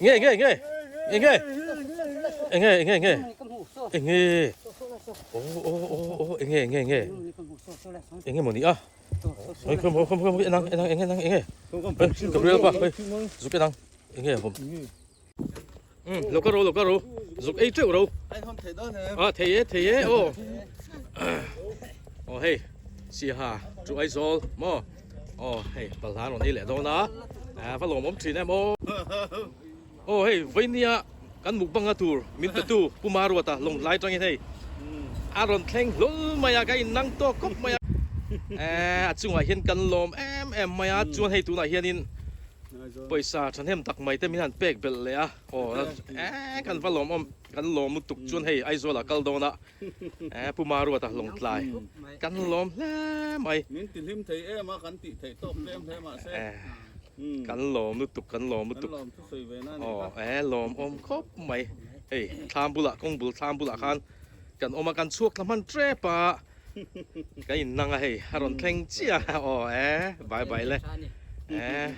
Nge nge nge enge enge enge enge enge o o o o enge enge enge enge maw ni a oi khom khom khom enang enang enge enang enge Gabriel pa oi zuk enang enge hom um lo ka ro lo ka ro zuk ei teuh ro a thei e thei e aw aw hei Siaha chu Aizawl maw Aw hei balhla rawn ei leh dawn a, va lawmawm thin em aw. Aw hei vainia kan mukbang a tur min pe tu Pu Maruata Lawnglai atangin hei a rawn thleng hlawl mai a, ka innang tawk khawp mai a. A chungah hian kan lawm em em mai a, chuan hei tunah hianin pawisa thahnem tak mai te min han pek belh leh a, aw kan va lawmawm kan lawm lutuk chuan hei Aizawl ah kal dawn a. Eh Pu Maruata Lawngtlai kan lawm hle mai. Min ti hlim thei em a kan tih theih tawk tlem hle mahse. Kan lawm lutuk kan lawm lutuk. Kan lawm thusawi ve na a nih kha. Aw eh lawm awm khawp mai. Hei thlam bulah kawng bul thlam bulah khan kan awm a kan chhuak thla hman tep a. Kan innang a hei a rawn thleng chiah a aw eh bye bye le. Eh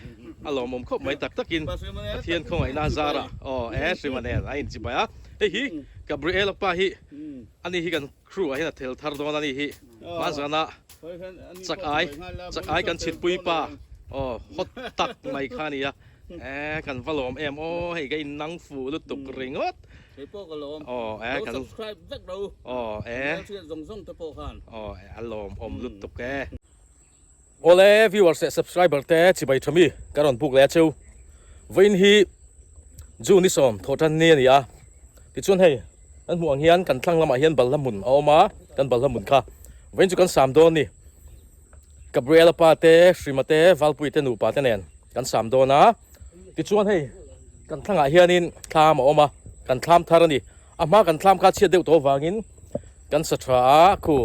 a lawmawm khawp mai tak takin Pathian khawngaihna a zar a aw eh Hrima nen a inchibai a. Hei hi Gabriel-a pa hi ani hi kan crew ah hian a tel thar dawn a ni hi hmanzana chak ai chak ai kan chhitpui pa aw hot tak mai kha a ni a eh kan va lawm em aw hei ka innang fuh lutuk ringawt Kei pawh ka lawm aw eh lo kan subscribe vek ro aw eh hmelhriat zawng zawng te pawh khan aw a lawmawm lutuk e. Awle viewers leh subscriber te chibai tha mi ka rawn buk leh a cheu. Vawiin hi June ni sawm thawh tan ni a ni a, tichuan hei kan hmuh ang hian kan thlang lamah hian balhla hmun a awm a, kan balhla hmun kha vawiin chu kan sam dawn a ni. Gabriela pa te, Hrima te, Valpui te nupa te nen kan sam dawn a, tichuan hei kan thlangah hianin thlam a awm a, kan thlam thar a ni. A hma kan thlam kha chhiat deuh tawh avangin kan sa tha a khu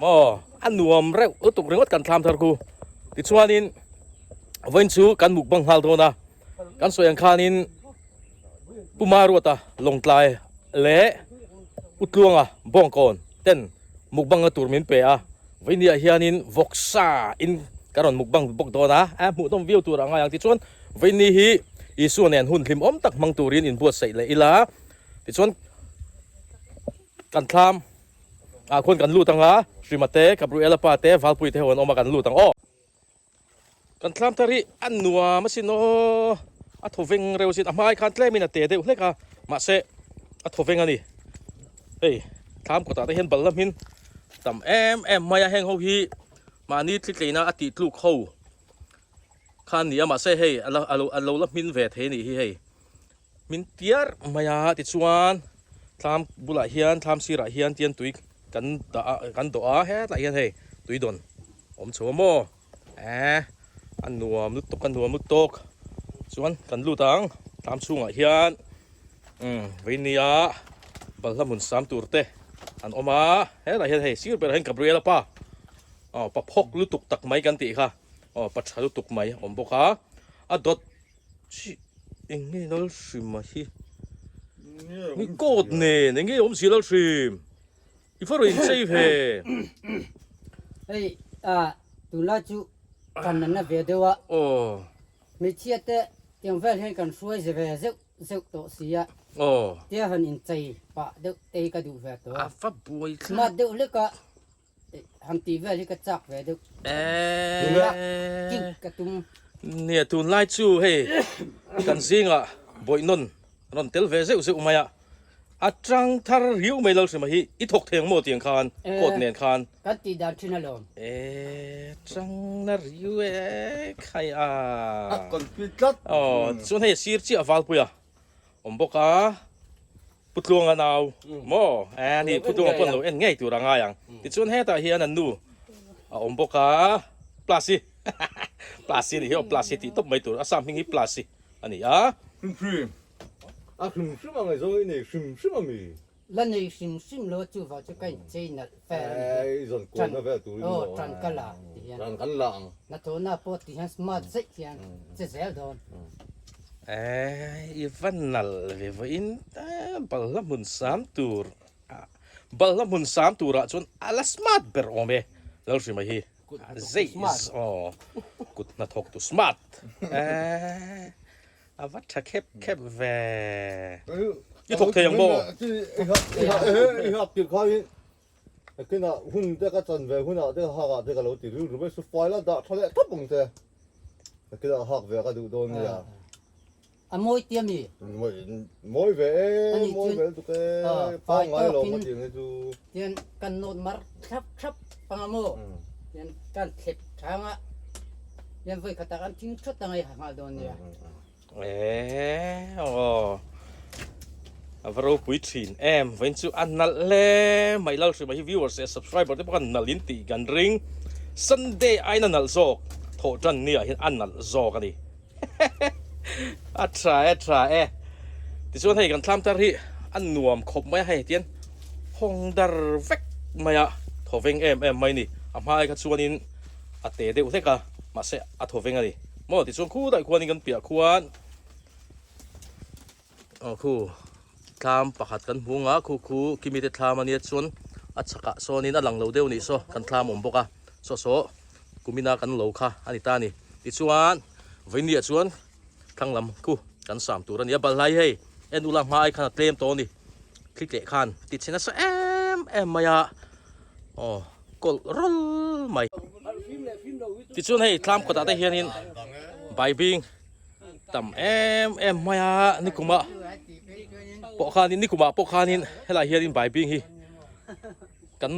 maw a nuam reuh lutuk ringawt kan thlam thar khu tichuanin vawiin chu kan mukbang nghal dawn a kan sawi ang khanin Pu Maruata Lawngtlai leh U Tluanga Bawngkawn ten mukbang na tur min pe a vawinia hianin vawksa in ka rawn mukbang bawk dawn a a hmuhnawm viau tur a ngai ang tichuan Vawiinni hi Isua nen hun hlimawm tak hmang turin inbuatsaih leh ila, tichuan kan thlam ah khuan kan lut ang a, Hrima te, Gabriela pa te, Valpui te ho an awm a kan lut ang aw. Kan thlam thar hi a nuam asin aw, a thaw veng reuh asin, a hmai khan tlemin a te deuh hlek a, mahse a thaw veng a ni. Hei thlam kawtah te hian bal la hmin tam em em mai a, heng ho hi mahni thli tleina a tih tluk ho. Kha a ni a mahse hei a la a lo la hmin ve thei a nih hi hei hmin tiar mai a tichuan thlam bulah hian thlam sirah hian tian tui kan dah a kan dawh a hetlai hian hei tui dawn awm chho a maw eh a nuam lutuk a nuam lutuk chuan kan lut ang thlam chhungah hian umm veinia balhla hmun sam tur te an awm a hetlai hian hei sir berah hian Gabriela pa aw pa phawk lutuk tak mai kan tih kha. Aw pa tha lutuk mai a awm bawk a, a dawt chi eng nge lal hrim a hi ni coat nen eng nge awm si lal hrim i fa rawn inchei ve. Hei a tunlai chu kan an na ve deuh a, aw hmeichhia te tiang vel hian kan hruai ve zeuh zeuh tawh si a, aw tia han inchei pah deuh te hi ka duh ve tawh a, a va buai thlak smart deuh hlek a. Han tih vel hi ka chak ve deuh. Eeeee. Ka tum. Nia tunlai chu hei kan zingah bawihnawn rawn tel ve zeuh zeuh mai a, a tang thar riau mai Lalhrima hi i thawk thei ang maw tiang khan coat nen khan. Kan tih dan thin alawm. Eeeee tang na riau e khai a. A confi tlat. Aw chuan hei a sir chiah Valpuia awm bawk a. Pu Tluanga nau maw? Eh ni Pu Tluanga pawn lo en ngei tur a ngai ang. Tichuan hetah hian an nu a awm bawk a, Plasi Plasi a nih hi aw Plasi tih tawp mai tur a sam hming hi Plasi a ni a. Hrim hrim a hrim hrim a ngaihzawng i nei hrim hrim a mi? La nei hrim hrim lo chuvang chu ka inchei nalh fel a ni hi. I zawn kualna vel turin maw? Aw ṭan ka la ti hian. Ṭan kan la ang. Hnathawhna pawh ti hian smart zeih hian che zel dawn. Eh, i va nalh ve vawiin balhla hmun sam tur balhla hmun sam turah chuan a la smart ber awm e Lalhrima hi zeih aw kut hnathawk tu smart eh. A va tha khep khep ve. I thawk thei ang maw? I hak tir khain kinah hun te ka chan ve hunah te ka hak ah te ka lo ti rilru mai su file a dah tha leh tawp ang che. Kinah hak ve ka duh dawn nia. A mawi tia mi? Mawi ve e, mawi ve lutuk e. Pangngai lo maw tiang hi chu. Tian kan nawt mar thlap thlap panga maw? Tian kan thlep thang a. Tian vawi khatah kan thing thawt ang a i ha nghal dawn nia. Eee aw a va ropui thin em vawiin chu a nalh hle mai Lalhrimah hi viewers leh subscriber te pawh khan nalh in tih kan ring Sunday aiin a nalh zawk thawh tan ni ah hian a nalh zawk a ni a tha e tha e tichuan hei kan thlam tar hi a nuam khawp mai a hei tian hawng dar vek mai a thawveng em em mai a ni a hma ai kha chuanin a te deuh hlek a mahse a thawveng a ni maw tichuan khutah khuanin kan piah khuan aw khu thlam pakhat kan hmu ang a khu khu kimi te thlam ania chuan a chhakah sawnin a lang lo deuh anih saw kan thlam awm bawk a saw saw kumina kan lo kha a ni ta a ni tichuan vawinia chuan thlang lam khu kan sam tur a ni a balhlai hei en ula hma ai khan a tlem tawh a ni thli tleh khan ti chhe nasa em em mai a aw kawlh rawl mai tichuan hei thlam kawtah te hianin baibing tam em em mai a nikuma pawh khanin nikuma pawh khanin helai hianin baibing hi kan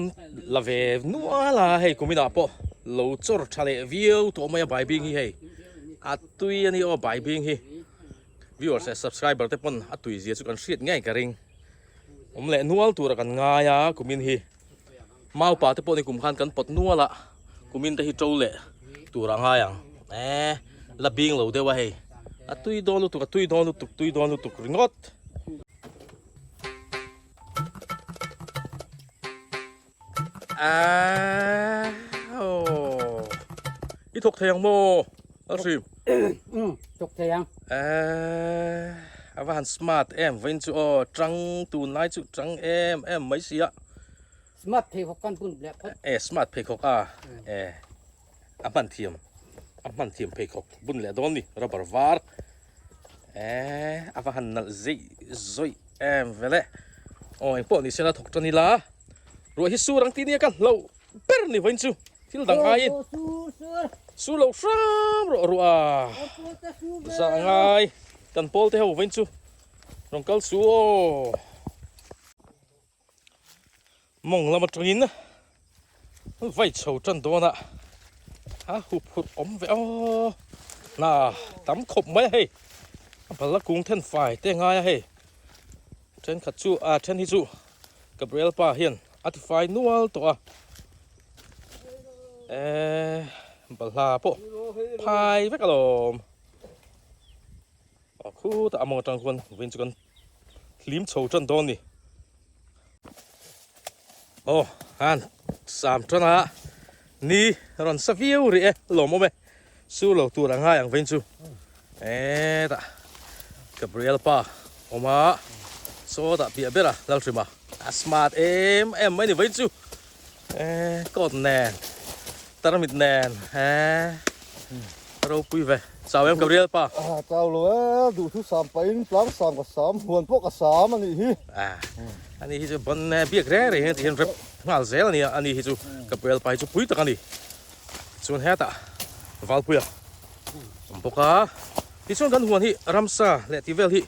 la ve nual a hei kuminah pawh lo chawr tha leh viau tawh mai a baibing hi hei a tui a ni aw baibing hi. Viewers leh subscriber te pawn a tui zia chu kan hriat ngei ka ring. Awm leh nual tura kan ngai a kumin hi maupa te pawh ni kum khan kan pawt nual a kumin te hi to leh tur a ngai ang eh la bing lo deuh a hei a tui dawn lutuk a tui dawn lutuk tui dawn lutuk ringawt. Aaa aw i thawk thei ang maw Lalhrim? Umm thawk thei ang. Aaa a va han smart em vawiin chu aw tang tunlai chu tang em em mai sia. Smart pheikhawk kan bun leh phawt. E smart pheikhawk a e a hman thiam a hman thiam pheikhawk bun leh dawn ni rubber var e a va han nalh zeih zawih em vele aw engpawh ni sela thawk tan ila. Ruah hi sur ang tih nia ka hlauh ber ni vawiin chu thil dang aiin sur lo hram rawh ruah zah ngai kan pawl te ho vawiin chu rawn kal su aw mawng lam atangin vai chho tan dawn a a hup hurh awm ve aw hna tam khawp mai a hei a bal a kung then fai te ngai a hei thenkhat chu a then hi chu Gabriel pa hian a ti fai nual tawh a eh balhla pawh phai vek alawm aw khutah a mawng atang khuan vawiin chu kan hlim chho tan dawn ni aw han sam tan a ni rawn sa viau rih e lawm awm e Su lo tur a ngai ang vein chu hetah Gabriel pa awm a sawtah piah ber a Lalhrima a smart em em mai ni vein chu eh coat nen tarmit nen eh ropui ve chau em Gabriel pa a chau lo e duhthu sam pahin tlang sam ka sam huan pawh ka sam a nih hi a ani hi chu ban biak reng reng hian ti hian rep nghal zel a nia ani hi chu Gabriel pa hi chu pui tak a ni. Chuan hetah Valpuia awm bawk a, tichuan kan huan hi ramsa leh tih vel hi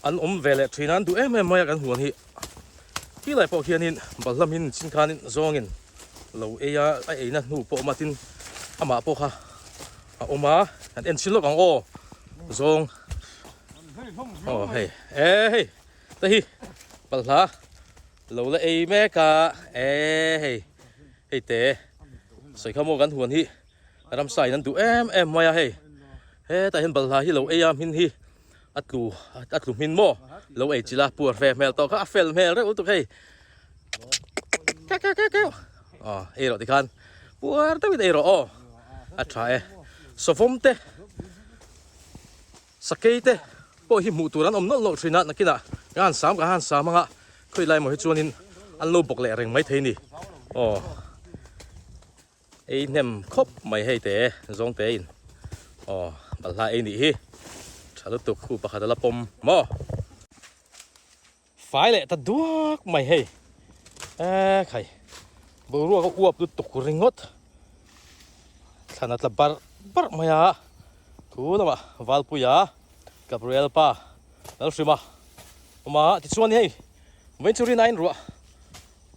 an awm ve leh thin a, an duh em em mai a kan huan hi. Khi lai pawh khianin balhla hmin chin khanin zawngin lo ei a, a eina hnu pawh awm a tin amah pawh kha a awm a, kan en chhin lawk ang aw zawng aw hei e hei te hi balhla lo la ei mek a e hei. Hei te sawi kha maw kan huan hi ramsa in an duh em em mai a hei hetah hian balhla hi lo ei a hmin hi a tlu a tlu hmin maw lo ei chilh a puar ve hmel tawh kha a fel hmel reuh lutuk hei keuh keuh keuh keuh aw ei rawh tikhan puar deuhin ei rawh aw a tha e sawvawm te Sakei te pawh hi hmuh tur an awm nawlh nawlh thin a, nakinah ka han sam ka han sam anga khawi lai maw hi chuanin an lo bawk leh reng maithei ni. Aw ei hnem khawp mai hei te zawng te in aw balhla ei nih hi. Tha lutuk khu pakhat a la pawm maw? Fai leh ta duak mai hei. E khai boruak a uap lutuk ringawt. Thlan a tla barh barh mai a. Thu lamah Valpuia Gabriel pa Lalhrima awm a. Tichuan hei vawiin chu rin a inruah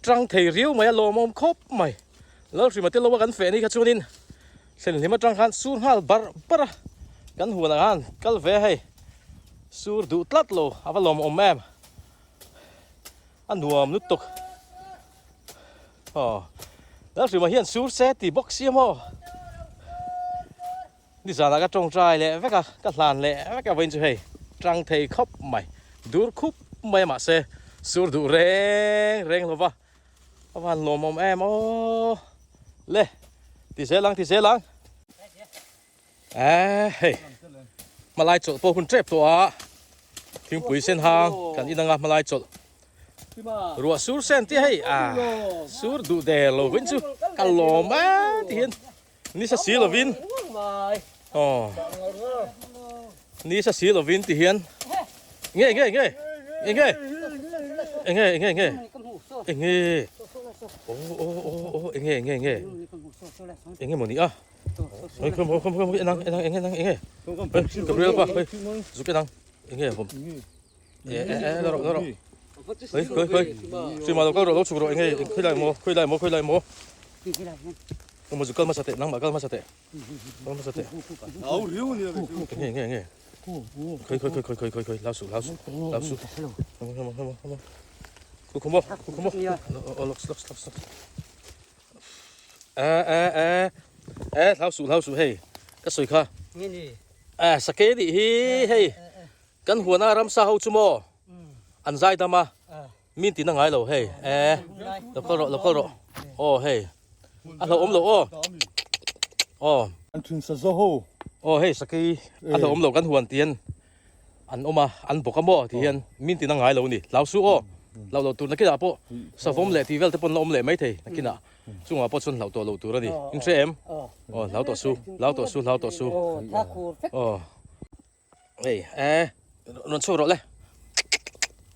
tang thei riau mai a lawmawm khawp mai. Lalhrima te lo a kan feh ni kha chuanin Thlen hlim atang khan sur nghal barh barh a, kan huan ah khan kal ve hei, sur duh tlat lo a va lawmawm em, a nuam lutuk aw Lalhrima hian sur se ti bawk sia maw, nizanah ka tawngtai leh vek a, ka hlan leh vek a vawiin chu hei tang thei khawp mai, dur khup mai a mahse sur duh reng reng lo va. A van lawmawm em aw le ti zel ang ti zel ang eh hei hmalai chawlh pawh hun tep tawh a thingpui sen hang kan in anga hmalai chawlh ruah sur sen te hei a sur duh der lo vin chu ka lawm a ti hian nisa si lovin aw nisa si lovin ti hian nge nge nge nge nge nge nge nge nge o o o o nge nge nge nge maw ni a oi khom khom khom enang enang enge enang enge Gabriel pa oi zuk enang enge hom e e e lo lo oi khoi khoi sima lo kal ro lo chuk ro enge khoi lai mo khoi lai mo khoi lai mo Ka mu kal hmasa teh nangmah kal hmasa teh kal hmasa teh Au riu nia ka chu. Nge nge nge khoi khoi khoi khoi khoi khoi khoi lau su lau su lau su hamo hamo hamo hamo khu khu mo khu khu mo o lok lok lok lok e e e e lau su lau su hei ka soi kha Nge ni. e sake nih hi hei kan huana ramsa ho chu maw an zai dam a Min tihna ngai lo hei e lo kal rawh lo kal rawh aw hei a hlauhawm lo aw aw An thin sa zo ho. Aw hei sakei a hlauhawm lo kan huan tian an awm a an bawk a maw ti hian min tihna ngai lo ni hlau su aw hlauh loh tur nakinah pawh savawm leh tih vel te pawn la awm leh mai thei nakinah chungah pawh chuan hlauh tawh loh tur a ni in hre em aw hlau tawh su hlau tawh su hlau tawh su aw. Hei e rawn chhuak rawh le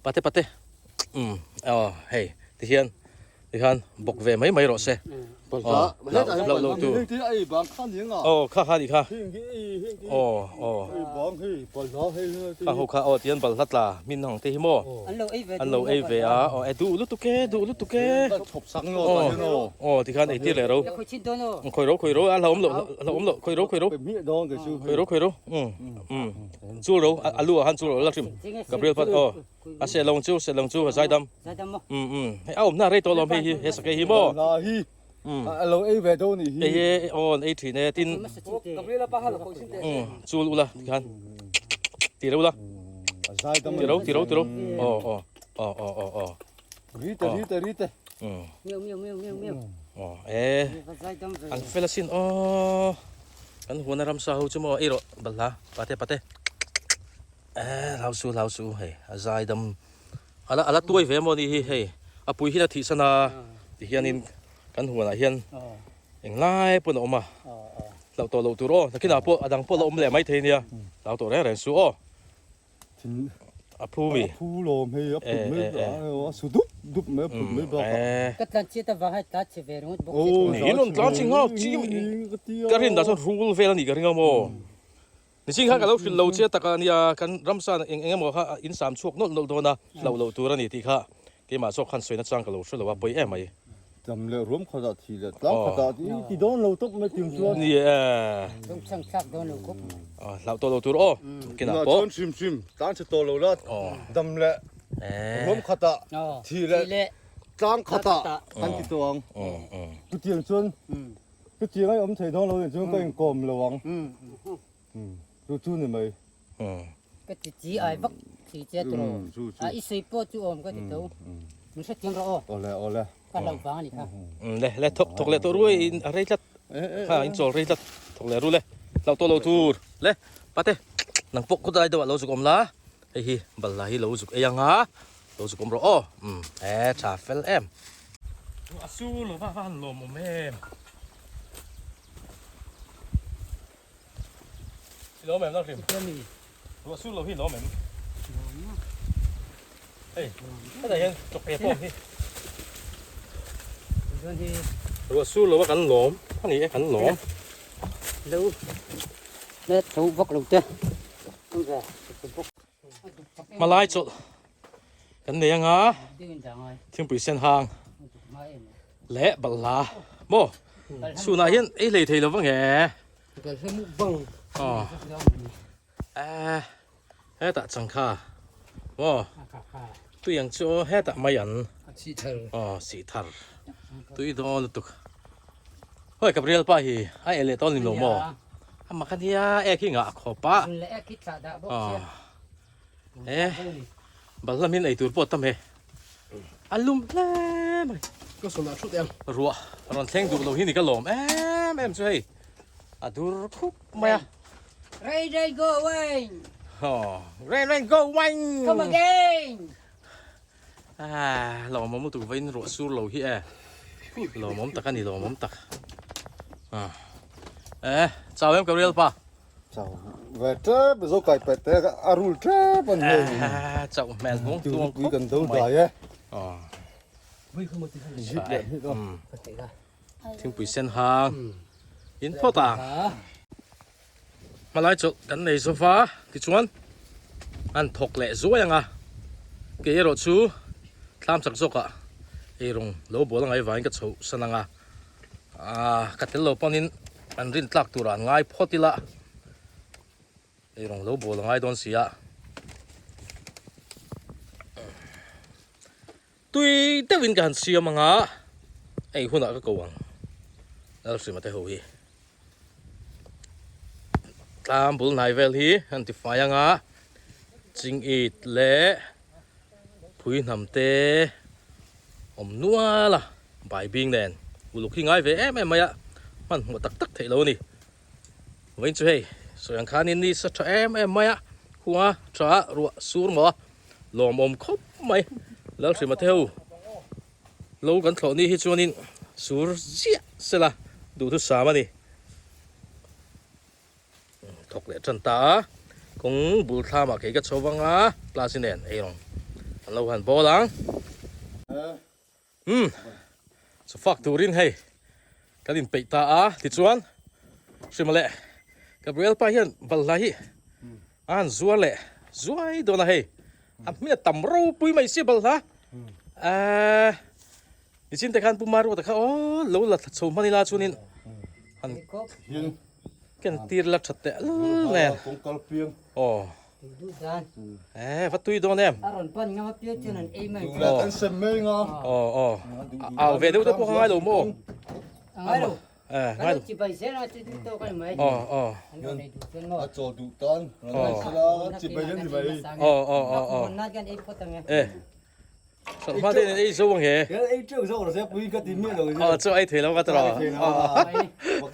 pate pate um aw hei ti hian ti khan bawk ve mai mai rawh se aw hlauh loh tur aw kha kha nih kha aw aw kha ho kha aw ti hian balhla tla hmin ang te hi maw an lo ei ve a aw e duh lutuk e duh lutuk e aw aw ti khan ei tir leh ro khawi ro khawi ro a hlauhawm loh hlauhawm loh khawi ro khawi ro khawi ro khawi ro um um chul ro a lu ah khan chul ro la hrim Gabriel pat aw a seh lo ang chu seh lo ang chu a zaidam um um hei a awmna rei tawh alawm hei hi he sakei hi maw um a lo ei ve dawn nih hi ei e aw an ei thin e tin um chul ula tikhan ti ro la ti ro ti ro ti ro aw aw aw aw aw aw Rite rite rite um Miau miau miau miau miau. Aw e an fel asin aw kan huana ramsa ho chu maw ei rawh balhla pate pate e hlau su hlau su hei a zai dam ala ala tuai ve maw ni hi hei a pui hian a thih san a ti hianin kan huanah hian englai pawn a awm a hlauh tawh loh tur aw nakinah pawh a dang pawh la awm leh maithei nia hlau tawh reng reng su aw. Thin a phu mi a phu lawm hei a phut mai a su dup dup mai a phut mai bak a ka tlan chhiat avang hei tlan chhe ve ringawt bawk che in rawn tlan chhe nghal chi ka rin dah chuan rul vel a nih ka ring a maw niching khan ka lo hrilh lo che tak a nia kan ramsa eng eng emaw kha in sam chhuak nawlh nawlh dawn a hlauh loh tur a ni tih kha keimah zawk khan sawina chang ka lo hre lo a pawi em mai. Dam leh ruam khatah thi leh tlang khatah i ti dawn lo tawp mai tim chuan. Ni e. Lung chang thlak dawn lo khawp. Hlauh tawh lo tur aw. Kinah pawh. Chuan hrim hrim tlan chhe tawh lo la dam leh ruam khatah thi leh tlang khatah kan ti tawh ang. Chutiang chuan chutiang a awm thei dawn lo nih chuan ka inkawm lo ang. Chu chu ni mai. Ka ti chi ai vak thli che tawh a i sawi pawh chu awm ka ti tho min hrethiam rawh aw. Awle awle. Ka hlauh vang a ni kha. Le le thawk thawk leh tawh ruai in a rei tlat kha in chawl rei tlat thawk leh ru le hlauh tawh lo tur le pate nang pawh khawt lai deuh ah lo zuk awm la hei hi balhla hi lo zuk ei ang a lo zuk awm rawh aw um e tha fel em. A su lo va va han lawm awm em. Ilo mem na hrim. Ruah sur lo hi lawm em? Hei, hetah hian chawhmeh pawh hi. Ruah sur lo a kan lawm a ni e, kan lawm. Lo let tho vak lo te. Hmalai chawlh kan nei anga thingpui sen hang leh balhla maw chhunah hian ei hlei thei lo vang e. Aw eh hetah changkha maw tui ang chu aw hetah mai an aw sih thar tui dawn lutuk hawi Gabriel pa hi a eh leh dawn ni lo maw amah khan hi a ek hi ngah khawp a aw eh balhla min ei tur pawh tam he a lum hle mai ka sawn ah thut em ruah rawn thleng duh lo hi ni ka lawm em em chu hei a dur khup mai a Rain rain go away oh rain rain go away come again ah lawmawm lutuk vain ruah sur lo hi e lawmawm tak a ni lawmawm tak ah eh chau em Gabriel pa Chau ve tep zo kai pet te a rul tep an hei. Chau hmel hmung tuang khawp kan do dai e. Thingpui sen hang in phawt a. Hmalai chawlh kan nei zo va tichuan an thawk leh zuai ang a. Kei erawh chu thlam chak zawkah eirawng lo bawl angai vangin ka chhoh san ang a. Aaa ka tel lo pawnin an rin tlak turah an ngai phawt ila eirawng lo bawl a ngai dawn si a tui deuhin ka han siam anga ei hunah ka ko ang Lalhrima te ho hi tlang bul hnai vel hi an ti fai anga chingit leh phui hnam te awm nual a. Bai bing nen uluk hi ngai ve em em mai a, hmanhmawh tak tak theih lo a ni. Vawiin chu hei sawi ang khanin ni sa tha em em mai a, khua tha ruah sur maw a, lawmawm khawp mai. Lalhrima te ho lo kan thlawh ni hi chuanin sur ziah sela duhthusam a ni. Thawk leh tan ta a, kawng bul thlamah kei ka chho vang a, Plasi nen eirawng an lo han bawl ang. Umm chu fak turin hei kan inpeih ta a tichuan hrima leh Gabriel pa hian balhla hi a han zuar leh zuai dawn a hei a hming a tam ropui mai sia balhla ahh nichin te khan Pu Maruata kha aw lo la thla chho hman ila chuanin han ken tir la tha teh lul nen aw. Eh, va tui dawn em? A rawn pan ngam a pian chuan an ei mai. Duh leh kan sem mai nga. Aw aw. Au ve deuh te pawh ka ngai lo maw? A ngai lo. Eh, ngai lo. Kan chi bai zel a chi duh tawk a ni mai. Aw aw. An rawn ei duh chuan maw? A chaw duh tan rawn ei sela chi bai an ni mai. Aw aw aw aw. Nan kan ei phawt ang e. Eh. Sawrhma te in ei zo ang he. Kan ei teuh zawk rawh se pui ka ti miah lo. Aw chu ei thei lo ka ti rawh. Ei thei lo.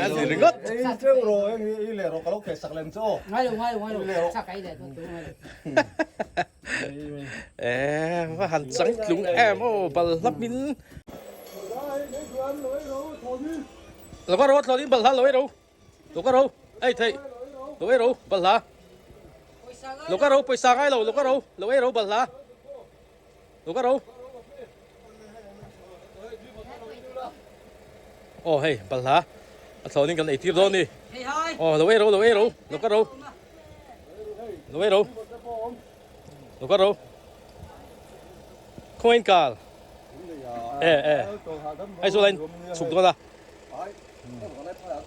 A ni ringawt. Ei teuh rawh eng hi ei leh rawh ka lo kheh sak lem chu aw. Ngai lo ngai lo ngai lo chak ei leh dawn ngai lo. Eh va han chang tlung em aw balhla min. Lo ka ro thlawnin balhla lo ei ro. Lo ka ro ei thei lo ei ro balhla lo ka ro pawisa ngai lo lo ka ro lo ei ro balhla lo ka ro aw hei balhla a thlawnin kan ei tir dawn ni aw lo ei ro lo ei ro lo ka ro lo ei ro lo ka ro khawngain kal e e Aizawl a in chhuk dawn a.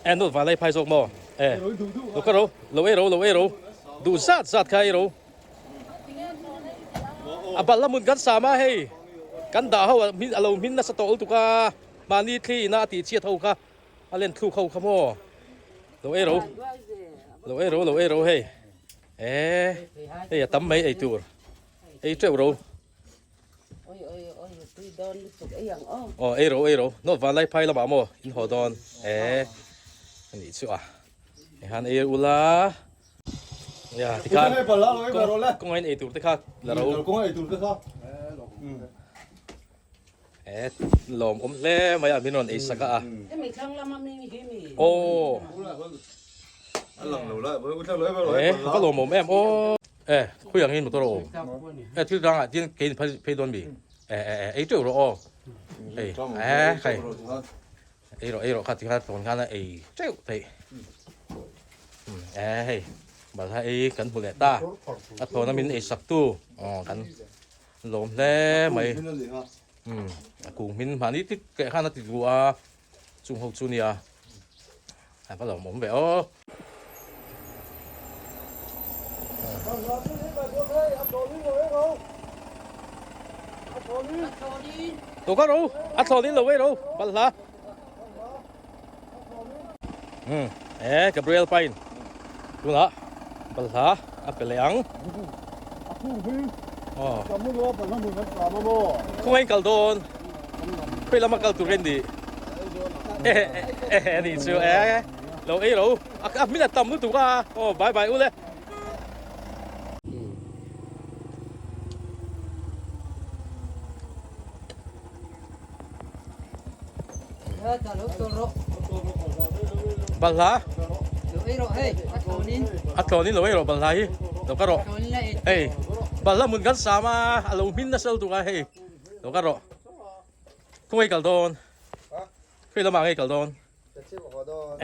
En dawt vanlai phai zawk maw? E lo ka ro lo ei ro lo ei ro duh zat zat kha ei ro a balh a hmun kan sam a hei kan dah ho a hmin a lo hmin nasa tawh lutuk a mahni thli ina a tih chhiat ho kha a len thluk ho kha maw lo ei ro lo ei ro lo ei ro hei e hei a tam mai ei tur ei teuh ro. Aw ei ro ei ro nawt vanlai phai lamah maw in haw dawn e anih chu a han ei ula ya tikhan kawng in ei tur te kha la ro e lawm awm hle mai a min rawn ei sak a aw. E va lawmawm em aw. E khawi angin motor a awm. E thil dangah tin kei in phei dawn mi. E e e ei teuh rawh aw. Ei e khai. Ei rawh ei rawh kha tikhan tlawn khan a ei teuh theih. E hei balhla ei kan hmu leh ta. A thlawna min ei sak tu aw kan lawm hle mai. A kung hmin mahni tik leh khan a ti duh a. Chung ho chu nia a va lo awm ve aw. Tawka ro a thlawn in lo ei ro balhla. Um e Gabriel pain tunah balhla a pe leh ang. Aw. Khawngaih kal dawn. Khawi lama kal tur ka ni. Ehe ni chu e lo ei ro a hmin a tam lutuk a aw bye bye ule. Balhla a tlawn in lo ei rawh balhla hi lo ka rawh hei balhla hmun kan sam a a lo hmin nasa lutuk a hei lo ka rawh khawngaih kal dawn khawi lamah ngei kal dawn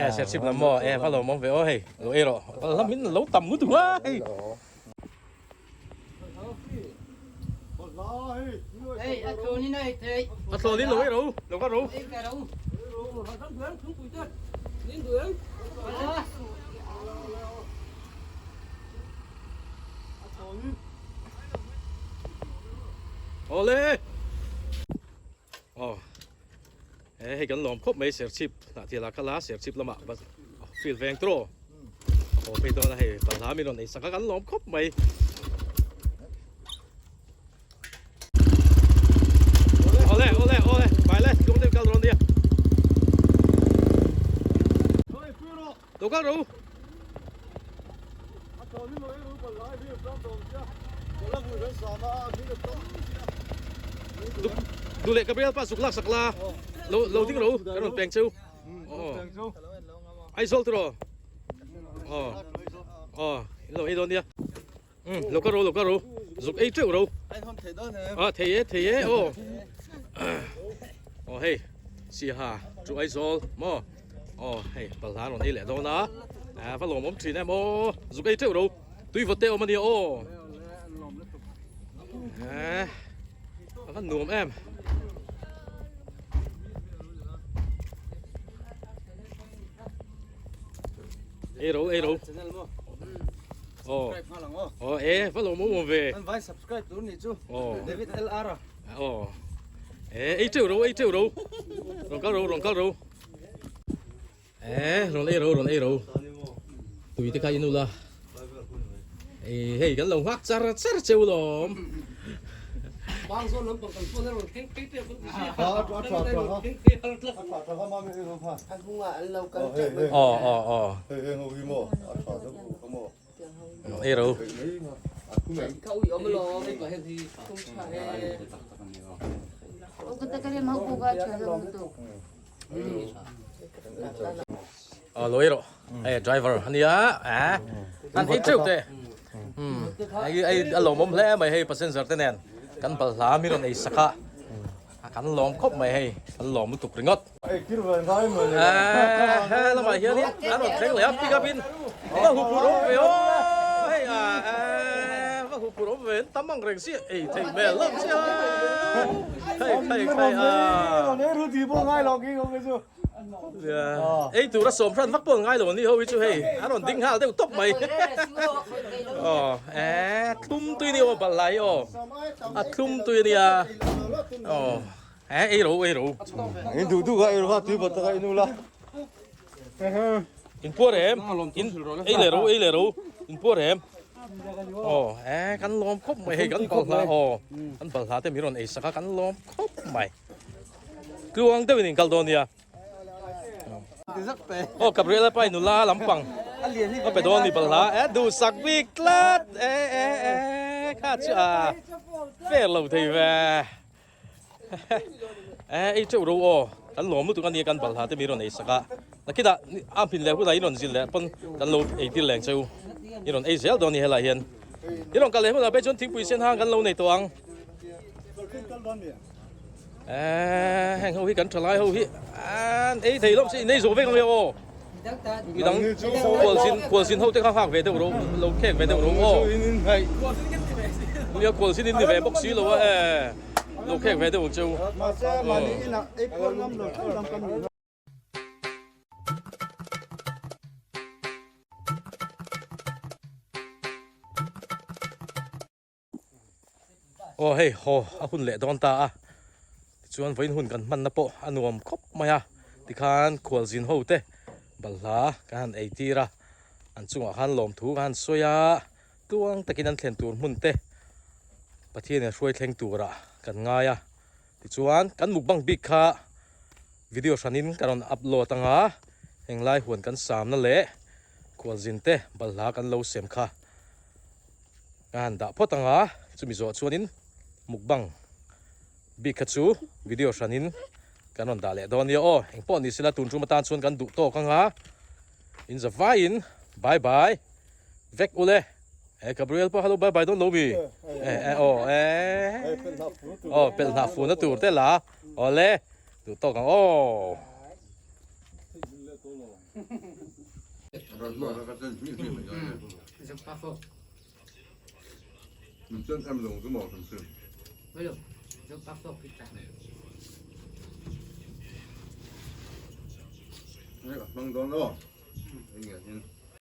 e serchhip lam maw e va lo awm ve aw hei lo ei rawh balhla hmin a lo tam lutuk a hei. A thlawn in lo ei ro, lo ka ro. Awle. Aw. He hei kan lawm khawp mai Serchhip hnah thial ah kal a Serchhip lamah field veng tawh a haw phei dawn a hei balhla min rawn ei sak a kan lawm khawp mai. Awle awle awle bai le tlung deuh kal rawn nia. Lo kal ro. Du leh Gabriel pa zuk lak sak la lo lo ding ro kan rawn peng cheu Aizawl tiraw aw aw in lo ei dawn nia um lo kal ro lo kal ro zuk ei teuh ro a thei e thei e aw aw hei Siaha chu Aizawl maw aw hei balhla rawn ei leh dawn a va lawmawm thin em aw zuk ei teuh ro tui vawt te awm ania aw a va nuam em ei ro ei ro aw aw e va lawmawm awm ve vai subscribe tur ni chu David LR Aw e ei teuh ro ei teuh ro rawn kal ro rawn kal ro e rawn ei ro rawn ei ro tui te kha in ula ei hei kan lo nghak char char cheu lawm aw aw aw Ei ro. Ờ lối rồi. Ê driver anh đi á. À. Anh ei teuh te. Um. Ai ai a lawmawm hle mai hei passenger te nen. Kan balhla mi rawn ei sak a. Kan lawm khawp mai hei. Kan lawm lutuk ringawt. He lamah hianin an rawn thleng leh a pick up in va hu phur awm ve aw hei a va hu phur awm ve an tam ang reng si ei theih hmel hlauh che a hei hei hei a ei tura sawm hran vak pawh an ngai lo ani ho hi chu hei an rawn ding nghal deuh tawp mai aw e thlum tui ni aw balhla hi aw a thlum tui ania aw. Eh, ei ro, ei ro. In duh duh ka ei ro kha tui bawt taka in ula. In puar em? In ei leh ro, ei leh ro. In puar em? Oh, eh kan lawm khawp mai hei kan balhla aw. Kan balhla te min rawn ei sak a kan lawm khawp mai. Tluang deuhin in kal dawn nia. Aw Gabriela pa in nula lampang a pe dawn ni balhla eh duhsak bik tlat eh eh eh kha chu a fair lo thei ve. Eh ei teuh ro aw. Kan lawm lutuk a nia kan balhla te mi rawn ei sak a. Nakinah a hmin leh hunah i rawn zil leh pawn kan lo ei tir leng che u. I rawn ei zel dawn a ni helaiah hian. I rawn kal leh hunah pawh chuan thingpui sen hang kan lo nei tawh ang. Eee heng ho hi kan thalai ho hi an ei thei lawm si in ei zo vek ang e aw. Midang khualzin khualzin ho te kha nghak ve deuh ro lo khek ve deuh ro aw. Nia khualzin in ni ve bawk si lo a e lo khek ve deuh ang cheu. Aw hei haw a hun leh dawn ta a tichuan vawiin hun kan hmanna pawh a nuam khawp mai a tikhan khualzin ho te balhla kan han ei tir a an chungah khan lawmthu kan han sawi a tluang takin an thlen tur hmun te Pathian in a hruai thleng turah kan ngai a tichuan kan mukbang bik kha video hranin kan rawn upload anga henglai huan kan samna leh khualzin te balhla kan lo sem kha. Ka han dah phawt ang a, chumi zawh chuanin mukbang bik kha chu video hranin kan rawn dah leh dawn nia aw. Engpawh ni sela tun tum atan chuan kan duh tawk ang a, in za vaiin bye bye vek ule. E Gabriel pawh hello bye bye dawn lo mi? E e aw e aw pelh hnah funa tur te la awle duh tawk ang aw.